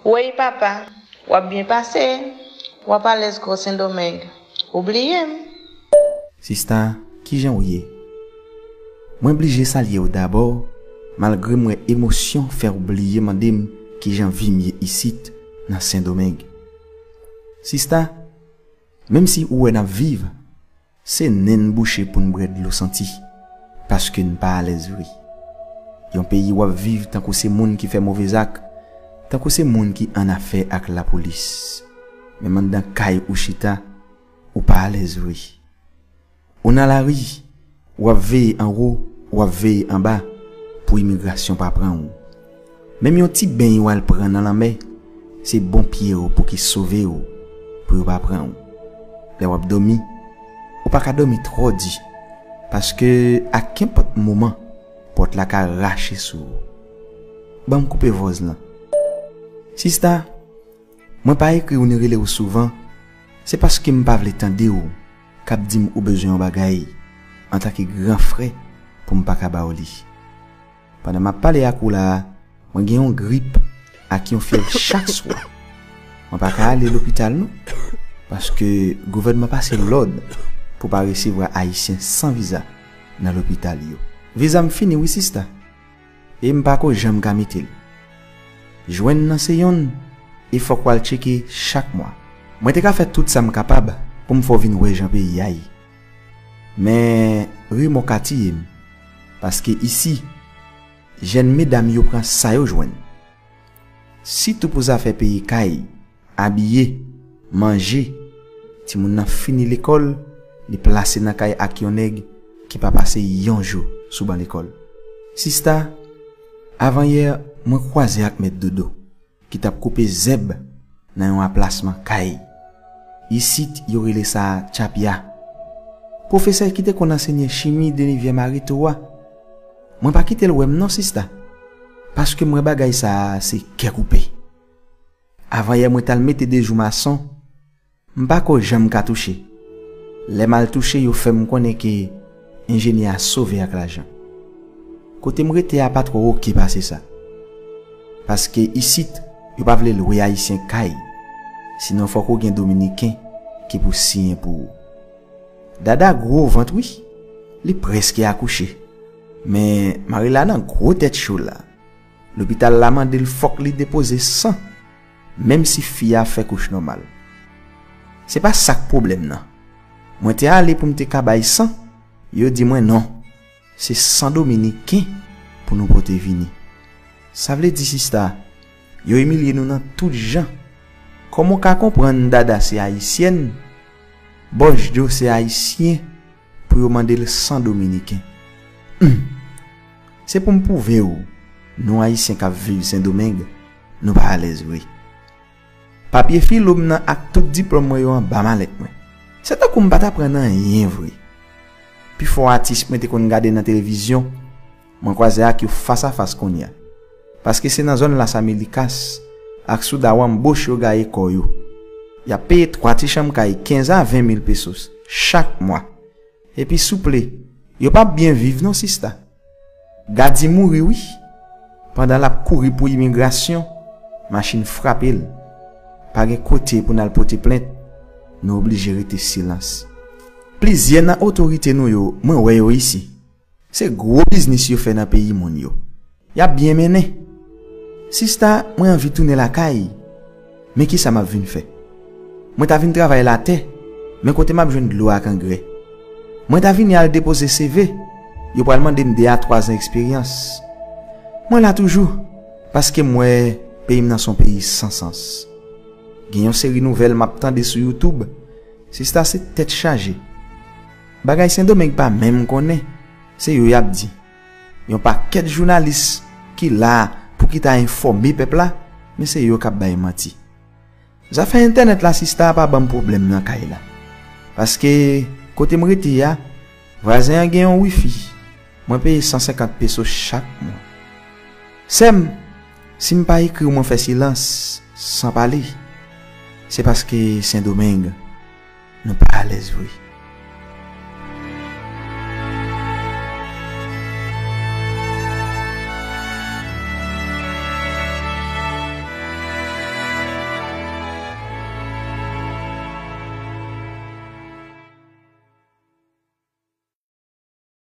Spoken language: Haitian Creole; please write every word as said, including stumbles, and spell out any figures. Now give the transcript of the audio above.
Woy papa, w ap byen pase, w ap alèz gwo Sendomeng. Ou bliye m? Sista, kijan w ye? Mwen blije salye w dabò, malgre m wè emosyon fè w bliye mande m kijan vi m ye isit nan Sendomeng. Sista, menm si ou wè n ap viv, se nen n bouche pou n bwè dlo santi, paske n pa alèz vre. Yon peyi w ap viv tankou se moun ki fè move zak, tankou se moun ki annafè ak lapolis. Menm anndan kay ou chita, ou pa alèz vre. Ou nan lari, w ap veye anwo, w ap veye anba, pou imigrasyon pa pran w. Menm yon ti beny w al pran nan lanmè, se bon pye w pou ki sove w, pou yo pa pran w. Lè w ap dòmi, ou pa ka dòmi twò di, paske a kenpòt moman, pòt la ka rache sou ou. Ban m koupe vòz lan. Sista, mwen pa ekri w ni rele w souvan, se paske m pa vle tande w k ap di m ou bezwen yon bagay antanke gran frè pou m pa ka ba w li. Pandan m ap pale ak ou la a, mwen gen yon grip ak yon fyèv chak swa. Mwen pa ka ale lopital non, paske gouvènman pase lòd pou pa resevwa Ayisyen san viza nan lopital yo. Viza m fini wi sista, e m pa ko janm ka mete l. Jwenn nan se yonn, e fòk w al tcheke chak mwa. Mwen te ka fè tout sa m kapab pou m fè w vin wè jan peyi a ye. Men remò ka tiye m, paske isi, jèn medam yo pran sa yo jwenn. Sitou pou zafè peye kay, abiye, manje, timoun nan fini lekòl, li plase nan kay ak yon nèg ki pa pase yon jou sou ban lekòl. Sista, avanyè mwen kwaze ak mèt Dodo ki t ap koupe zèb nan yon aplasman kay. Isit yo rele sa tchapya. Pwofesè ki te konn ansenye chimi de rivyè Marito a, mwen pa kite l wè m non sista, paske m wè bagay sa a se kè koupe. Avanyè mwen t al mete de jou mason, m pa ko janm ka touche. Lè m al touche yo fè m konnen ke enjenyè a sove ak lajan. Kote m rete a pa twò oke pase sa. Paske isit, yo pa vle lwe Ayisyen kay. Sinon fòk ou gen Dominiken ki pou siyen pou ou. Dada gwo vant wi. Li prèske akouche. Men mari la nan gwo tèt cho la. Lopital la mande l fòk li depoze san, menm si fi a fè kouch nòmal. Se pa sa k pwoblèm nan. Mwen te ale pou m te ka bay san, yo di mwen non. Se san dominiken pou nou pote vini. Sa vle di sista, yo imilye nou nan tout jan. Kòman w ka konprann Dada se ayisyèn, Bòs Djo se ayisyen, pou yo mande l san dominiken? Humm. Se pou m pwouve w, nou ayisyen k ap viv Sendomeng, nou pa alèz vre. Papye filo m nan ak tout diplòm mwen yo anba malèt mwen. Se tankou m pa t aprann anyen vre. Pifò atis mwen te konn gade nan televizyon, mwen kwaze ak yo fas a fas kounye a. Paske se nan zòn Las Américas ak sou Dawambosh yo gaye kò yo. Y ap peye twa ti chanm kay kenz a ven mil pesos chak mwa. Epi souple, yo p ap byen viv non sista. Gadi mouri wi. Pandan l ap kouri pou imigrasyon, machin frape l. Pa gen kote pou n al pote plent, nou oblije rete silans. Plizyè nan otorite nou yo, mwen wè yo isi. Se gwo biznis yo fè nan peyi moun yo. Y ap byen mennen. Sista, mwen anvi tounen lakay. Men kisa m ap vin fè? Mwen ta vin travay latè, men kote m ap jwenn dlo ak angrè? Mwen ta vini al depoze seve, yo pral mande m de a twa zan eksperyans. Mwen la toujou, paske m wè peyi m nan se yon peyi san sans. Gen yon seri nouvèl m ap tande sou YouTube, sista, se tèt chaje. Bagay Sendomeng pa menm konnen, se yo y ap di. Yon pakèt jounalis ki la pou ki ta enfòme pèp la, men se yo k ap bay manti. Zafè entènèt la sista pa ban m pwoblèm nan kay la. Paske kote m rete a, vwazen an gen yon wifi. Mwen peye san senkant peso chak mwa. Sè m, si m pa ekri w mwen fè silans, san pale, se paske Sendomeng, nou pa alèz vre.